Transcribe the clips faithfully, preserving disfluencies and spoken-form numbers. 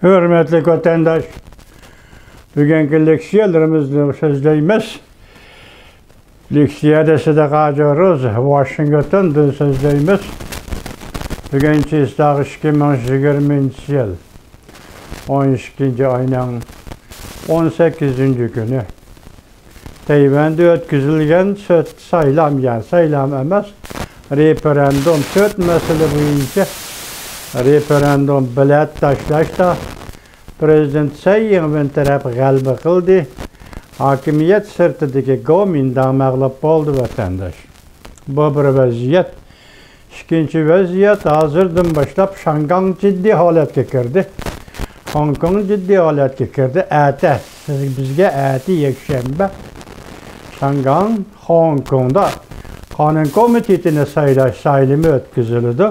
ھۆرمەتلىك ۋەتەنداش، بۈگۈنكى لېكسىيەلىرىمىزنى سۆزلەيمىز. لېكسىيەدە سىدىق ھاجى روز، ۋاشىنگتوندىن سۆزلەيمىز. بۈگۈن چىسلاغ ئىككى مىڭ يىگىرمىنچى يىل، ئون ئىككىنچى ئاينىڭ ئون سەككىزىنچى كۈنى. تەيۋەندە ئۆتكۈزۈلگەن سۆت سايلام، يەنى سايلام ئەمەس، رېفېرېندۇم، تۆت مەسىلە بويىچە رېفېرېندۇم بېلەت تاشلاشتا پرېزىدېنت سەي يىڭۋېن تەرەپ غەلىبە قىلدى. ھاكىمىيەت سىرتىدىكى گومىنداڭ مەغلۇپ بولدى، ۋەتەنداش. بۇ بىر ۋەزىيەت. ئىككىنچى ۋەزىيەت، ھازىردىن باشلاپ شاڭگاڭ جىددىي ھالەتكە كىردى. خوڭكوڭ جىددىي ھالەتكە كىردى. ئەتە، سىز، بىزگە ئەتە يەكشەنبە شاڭگاڭ، خوڭكوڭدا قانۇن كومىتېتىنى سايلاش سايلىمى ئۆتكۈزۈلىدۇ.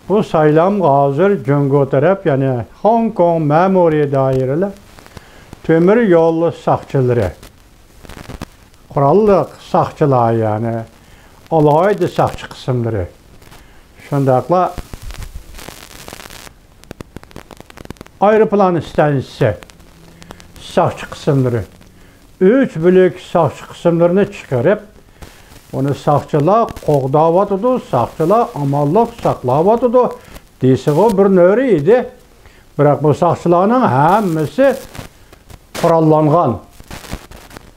بۇ سايلامغا ھازىر جۇڭگو تەرەپ، يەنى خوڭكوڭ مەمۇرىي دائىرىلەر، تۆمۈر يول ساقچىلىرى، قوراللىق ساقچىلار، يەنى ئالاھىدە ساقچى قىسىملىرى، شۇنداقلا ئايروپىلان ئىستانسىسى ساقچى قىسىملىرى، ئۈچ بۆلەك ساقچى قىسىملىرىنى چىقىرىپ، ئۇنى ساقچىلار قوغداۋاتىدۇ، ساقچىلار ئامانلىق ساقلاۋاتىدۇ دېسىغۇ بىر نۆرە ئىدى. بىراق بۇ ساقچىلارنىڭ ھەممىسى قوراللانغان.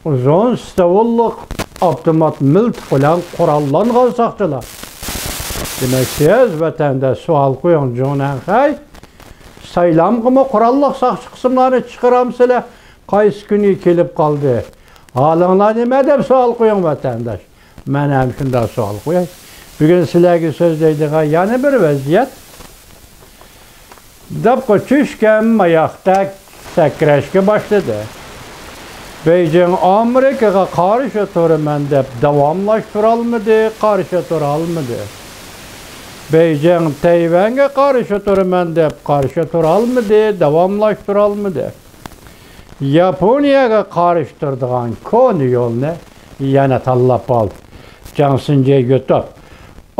ئۇزۇن ستوللۇق ئاپتومات مىلتىق بىلەن قوراللانغان ساقچىلار. دېمەك، سىز ۋەتەندە سوئال قويۇڭ، جۇڭنەنخەي، سايلامغىمۇ قوراللىق ساقچى قىسىملارنى چىقىرامسىلەر؟ قايسى كۈنى كېلىپ قالدى؟ ھالىڭلار نېمە دەپ سوئال قويۇڭ، ۋەتەنداش. مەن ھەم شۇنداق سوئال قوياي. بۈگۈن سىلەرگە سۆزلەيدىغان يەنە بىر ۋەزىيەت. داپقا چۈشكەن ماياقتەك سەكرەشكە باشلىدى. بېيجىڭ ئامېرىكىغا قارشى تۇرىمەن دەپ داۋاملاشتۇرالمىدى، قارشى تۇرالمىدى. بېيجىڭ تەيۋەنگە قارشى تۇرىمەن دەپ قارشى تۇرالمىدى، داۋاملاشتۇرالمىدى. ياپونىيەگە قارشى تۇرىدىغان كونا يولنى يەنە تاللاپ ئالدى. جاڭ سىنجې يۇتۇپ،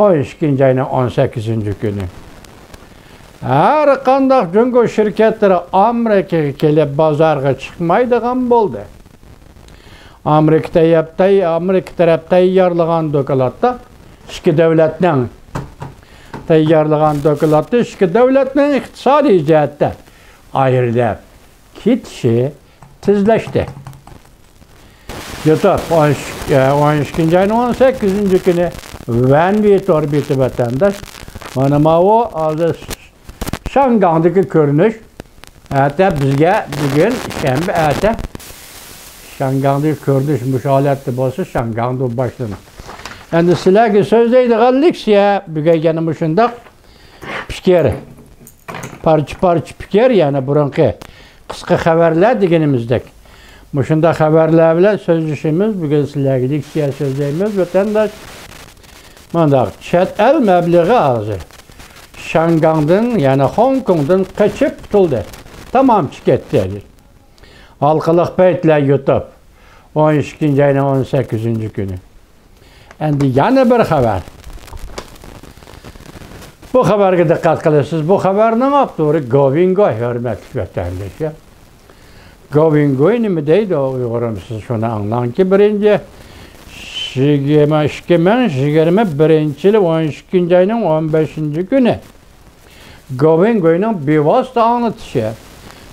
ئون ئىككىنچى ئاينىڭ ئون سەككىزىنچى كۈنى. ھەر قانداق جۇڭگو شىركەتلىرى ئامېرىكىغا كېلىپ بازارغا چىقمايدىغان بولدى. ئامېرىكا تەييار-، تەي-، ئامېرىكا تەرەپ تەييارلىغان دوكلاتتا ئىككى دۆلەتنىڭ، تەييارلىغان دوكلاتتا ئىككى دۆلەتنىڭ ئىقتىسادىي جەھەتتە ئايرىلىپ كېتىشى تېزلەشتى. يۇتۇپ، ئون ئىككى، ئون ئىككىنچى ئاينىڭ ئون سەككىزىنچى كۈنى ۋەن ۋېي تور بېتى، ۋەتەنداش. مانا ماۋۇ ھازىر شاڭگاڭدىكى كۆرۈنۈش. ئەتە بىزگە، بۈگۈن شەنبە، ئەتە شاڭگاڭدىكى كۆرۈنۈش مۇشۇ ھالەتتە بولسا، شاڭگاڭدا باشلىنىدۇ. ئەمدى سىلەرگە سۆزلەيدىغان لېكسىيە بۈگۈن يەنە مۇشۇنداق پىكىر، پارچە-پارچە پىكىر، يەنى بۇرۇنقى قىسقا خەۋەرلەر دېگىنىمىزدەك. مۇشۇنداق خەۋەرلەر بىلەن سۆزلىشىمىز. بۈگۈن سىلەرگە لېكسىيە سۆزلەيمىز، ۋەتەنداش. مانداق، چەت ئەل مەبلىغى ھازىر شاڭگاڭدىن، يەنى خوڭكوڭدىن قېچىپ قۇتۇلدى. تامامچە كەتتى. ھالقىلىق پەيتلەر يۇتۇپ، ئون ئىككىنچى ئاينىڭ ئون سەككىزىنچى كۈنى. ئەمدى يەنە بىر خەۋەر. بۇ خەۋەرگە دىققەت قىلىسىز. بۇ خەۋەرنىڭ ئاپتورى گوۋىنگوي، ھۆرمەتلىك ۋەتەنداشلار. گوۋىنگوي نېمە دەيدۇ ئۇيغۇرۇم؟ سىز شۇنى ئاڭلاڭكى، بىرىنچى، يىگىرمە، ئىككى مىڭ يىگىرمە بىرىنچى يىل ئون ئىككىنچى ئاينىڭ ئون بەشىنچى كۈنى. گوۋىنگوينىڭ بىۋاسىتە ئاڭلىتىشى.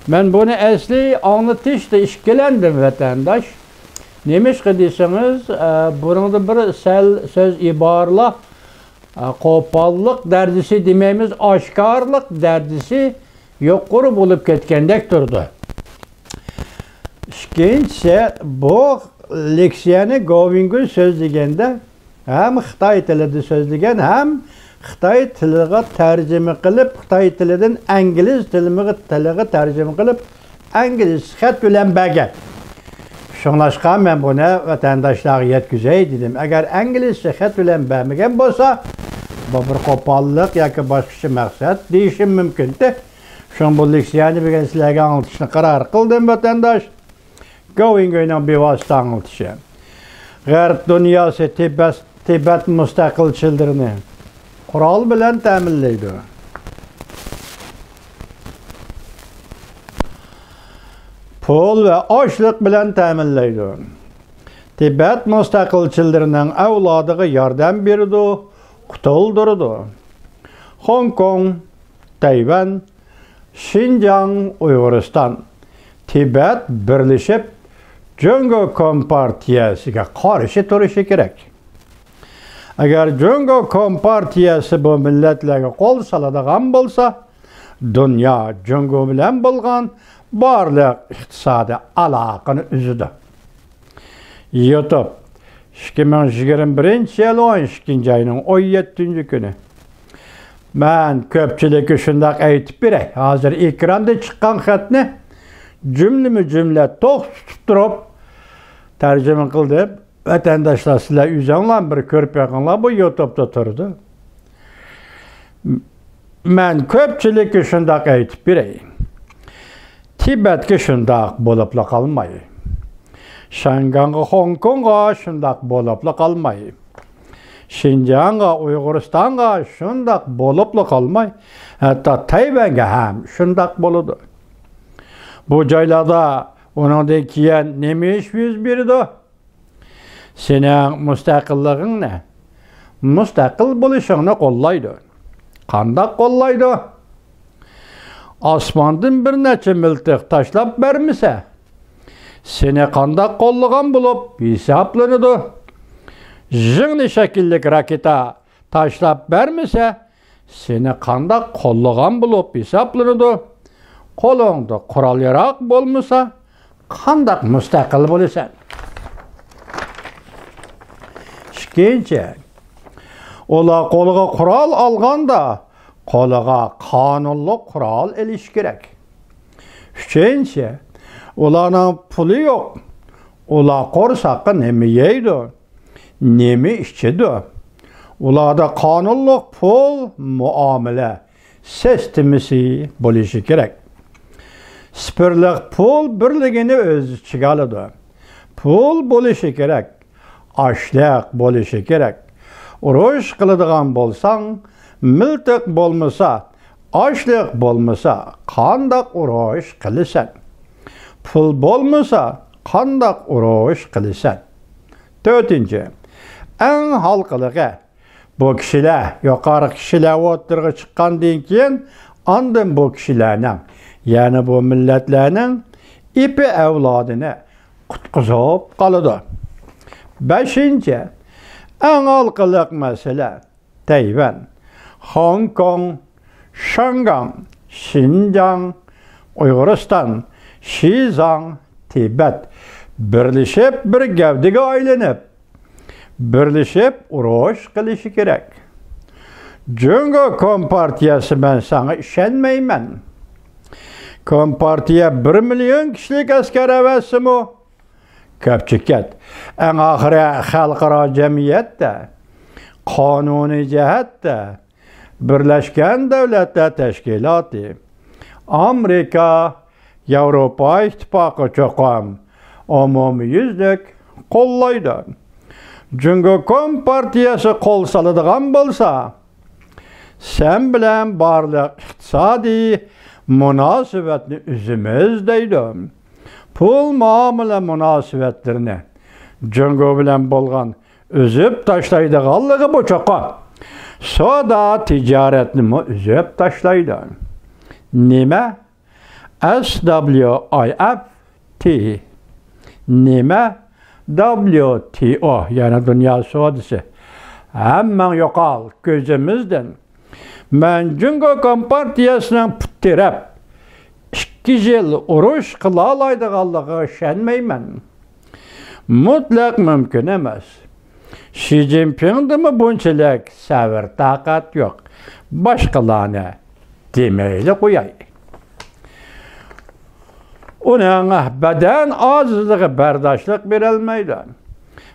مەن بۇنى ئەسلى ئاڭلىتىشتا ئىككىلەندىم، ۋەتەنداش. نېمىشقا دېسىڭىز، ئە، بۇنىڭدا بىر سەل سۆز ئىبارىلەر، ئە، قوپاللىق دەرىجىسى دېمەيمىز، ئاشكارىلىق دەرىجىسى يۇقىرى بولۇپ كەتكەندەك تۇرىدۇ. ئىككىنچىسى، بۇ لېكسىيەنى گوۋىنگوي سۆزلىگەندە، ھەم خىتاي تىلىدا سۆزلىگەن، ھەم خىتاي تىلىغا تەرجىمە قىلىپ، خىتاي تىلىدىن ئىنگلىز تىلىمىغا-، تىلىغا تەرجىمە قىلىپ، ئىنگلىزچە خەت بىلەن بەرگەن. شۇڭلاشقا مەن بۇنى ۋەتەنداشلارغا يەتكۈزەي دېدىم. ئەگەر ئىنگلىزچە خەت بىلەن بەرمىگەن بولسا، بۇ بىر قوپاللىق ياكى باشقىچە مەقسەت دېيىشىم مۇمكىنتى. شۇڭا بۇ لېكسىيەنى بۈگۈن سىلەرگە ئاڭلىتىشنى قارار قىلدىم، ۋەتەنداش. گوۋىڭگوينىڭ بىۋاسىتە ئاڭلىتىشى. غەرب دۇنياسى تىبەت، تىبەت مۇستەقىلچىلىرىنى قورال بىلەن تەمىنلەيدۇ. پۇل ۋە ئاشلىق بىلەن تەمىنلەيدۇ. تىبەت مۇستەقىلچىلىرىنىڭ ئەۋلادىغا ياردەم بېرىدۇ، قۇتۇلدۇرىدۇ. خوڭكوڭ، تەيۋەن، شىنجاڭ، ئۇيغۇرىستان، تىبەت بىرلىشىپ جۇڭگو كومپارتىيەسىگە قارشى تۇرۇشى كېرەك. ئەگەر جۇڭگو كومپارتىيەسى بۇ مىللەتلەرگە قول سالىدىغان بولسا، دۇنيا جۇڭگو بىلەن بولغان بارلىق ئىقتىسادىي ئالاقىنى ئۈزىدۇ. يۇتۇب، ئىككى مىڭ يىگىرمە بىرىنچى يىل ئون ئىككىنچى ئاينىڭ ئون يەتتىنچى كۈنى. مەن كۆپچىلىككە شۇنداق ئېيتىپ بېرەي، ھازىر ئېكراندا چىققان خەتنى جۈملىمۇ جۈملە توختىتىپ تۇرۇپ تەرجىمە قىلدىم. ۋەتەنداشلار، سىلەر ئۆزۈڭلار بىر كۆرۈپ بېقىڭلار، بۇ يۇتۇبتا تۇرىدۇ. مەن كۆپچىلىككە شۇنداق ئېيتىپ بېرەي. تىبەتكە شۇنداق بولۇپلا قالماي، شياڭگاڭغا، خوڭكوڭغا شۇنداق بولۇپلا قالماي، شىنجاڭغا، ئۇيغۇرىستانغا شۇنداق بولۇپلا قالماي، ھەتتا تەيۋەنگە ھەم شۇنداق بولىدۇ. بۇ جايلاردا ئۇنىڭدىن كېيىن نېمە ئىش يۈز بېرىدۇ؟ سېنىڭ مۇستەقىللىقىڭنى، مۇستەقىل بولۇشۇڭنى قوللايدۇ. قانداق قوللايدۇ؟ ئاسماندىن بىر نەچچە مىلتىق تاشلاپ بەرمىسە، سېنى قانداق قوللىغان بولۇپ ھېسابلىنىدۇ؟ يىڭنە شەكىللىك راكېتا تاشلاپ بەرمىسە، سېنى قانداق قوللىغان بولۇپ ھېسابلىنىدۇ؟ قولۇڭدا قورال-ياراغ بولمىسا، قانداق مۇستەقىل بولىسەن؟ ئىككىنچى، ئۇلار قولىغا قورال ئالغاندا، قولىغا قانۇنلۇق قورال ئېلىشى كېرەك. ئۈچىنچى، ئۇلارنىڭ پۇلى يوق. ئۇلار قورساققا نېمە يەيدۇ؟ نېمە ئىچىدۇ؟ ئۇلاردا قانۇنلۇق پۇل مۇئامىلە سىستېمىسى بولۇشى كېرەك. سىفىرلىق پۇل بىرلىكىنى ئۆز ئىچىگە ئالىدۇ. پۇل بولۇشى كېرەك، ئاشلىق بولۇشى كېرەك. ئۇرۇش قىلىدىغان بولساڭ، مىلتىق بولمىسا، ئاشلىق بولمىسا، قانداق ئۇرۇش قىلىسەن؟ پۇل بولمىسا، قانداق ئۇرۇش قىلىسەن؟ تۆتىنچى، ئەڭ ھالقىلىقى، بۇ كىشىلەر، يۇقىرىقى كىشىلەر ئوتتۇرىغا چىققاندىن كېيىن، ئاندىن بۇ كىشىلەرنىڭ، يەنى بۇ مىللەتلەرنىڭ ئېپى ئەۋلادىنى قۇتقۇزۇپ قالىدۇ. بەشىنچى، ئەڭ ھالقىلىق مەسىلە، تەيۋەن، خوڭكوڭ، شياڭگاڭ، شىنجاڭ، ئۇيغۇرىستان، شىزاڭ، تىبەت بىرلىشىپ بىر گەۋدىگە ئايلىنىپ، بىرلىشىپ ئۇرۇش قىلىشى كېرەك. جۇڭگو كومپارتىيەسى، مەن ساڭا ئىشەنمەيمەن. كومپارتىيە بىر مىليون كىشىلىك ئەسكەر ئەۋەتسىمۇ، كۆپچىكەت. ئەڭ ئاخىرى خەلقئارا جەمئىيەتتە، قانۇنىي جەھەتتە بىرلەشكەن دۆلەتلەر تەشكىلاتى، ئامېرىكا، ياۋروپا ئىتتىپاقى چوقۇم ئومۇميۈزلۈك قوللايدۇ. جۇڭگو كومپارتىيەسى قول سالىدىغان بولسا، سەن بىلەن بارلىق ئىقتىسادىي مۇناسىۋەتنى ئۈزىمىز دەيدۇ. پۇل مۇئامىلە مۇناسىۋەتلىرىنى جۇڭگو بىلەن بولغان ئۈزۈپ تاشلايدىغانلىقى بۇ چوقۇم. سودا تىجارەتنىمۇ ئۈزۈپ تاشلايدۇ. نېمە؟ ئېس دابلىيۇ ئاي ئېف تى. نېمە؟ دابلىيۇ تى ئو، يەنى دۇنيا سودىسى. ھەممەڭ يوقال كۆزىمىزدىن. مەن جۇڭگو كومپارتىيەسىنىڭ پۇت تىرەپ، ئىككى يىل ئۇرۇش قىلالايدىغانلىقىغا ئىشەنمەيمەن. مۇتلەق مۇمكىن ئەمەس. شى جىنپىڭدىمۇ بۇنچىلىك سەۋر-تاقەت يوق. باشقىلارنى دېمەيلى قوياي. ئۇنىڭ بەدەن ئاجىزلىقى بەرداشلىق بېرەلمەيدۇ.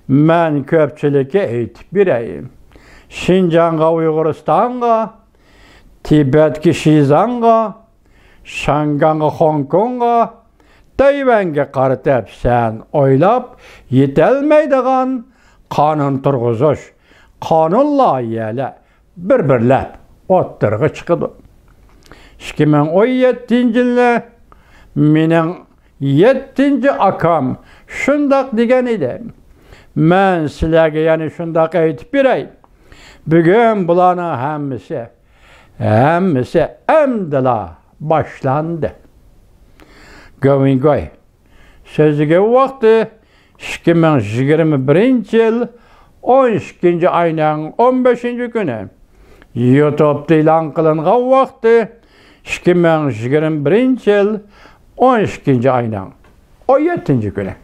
مەن كۆپچىلىككە ئېيتىپ بېرەي. شىنجاڭغا، ئۇيغۇرىستانغا، تىبەتكە، شىزاڭغا، شياڭگاڭغا، خوڭكوڭغا، تەيۋەنگە قارىتىپ سەن ئويلاپ يېتەلمەيدىغان قانۇن تۇرغۇزۇش، قانۇن لايىھەلەر بىر-بىرلەپ ئوتتۇرىغا چىقىدۇ. ئىككى مىڭ ئون يەتتىنچى يىلى مېنىڭ يەتتىنچى ئاكام شۇنداق دېگەن ئىدى. مەن سىلەرگە يەنە شۇنداق ئېيتىپ بېرەي. بۈگۈن بۇلارنىڭ ھەممىسى، ھەممىسى ئەمدىلا باشلاندى. گوۋىنگوي سۆزلىگەن ۋاقتى ئىككى مىڭ يىگىرمە بىرىنچى يىل ئون ئىككىنچى ئاينىڭ ئون بەشىنچى كۈنى. يۇتۇبتا ئېلان قىلىنغان ۋاقتى ئىككى مىڭ يىگىرمە بىرىنچى يىل ئون ئىككىنچى ئاينىڭ ئون يەتتىنچى كۈنى.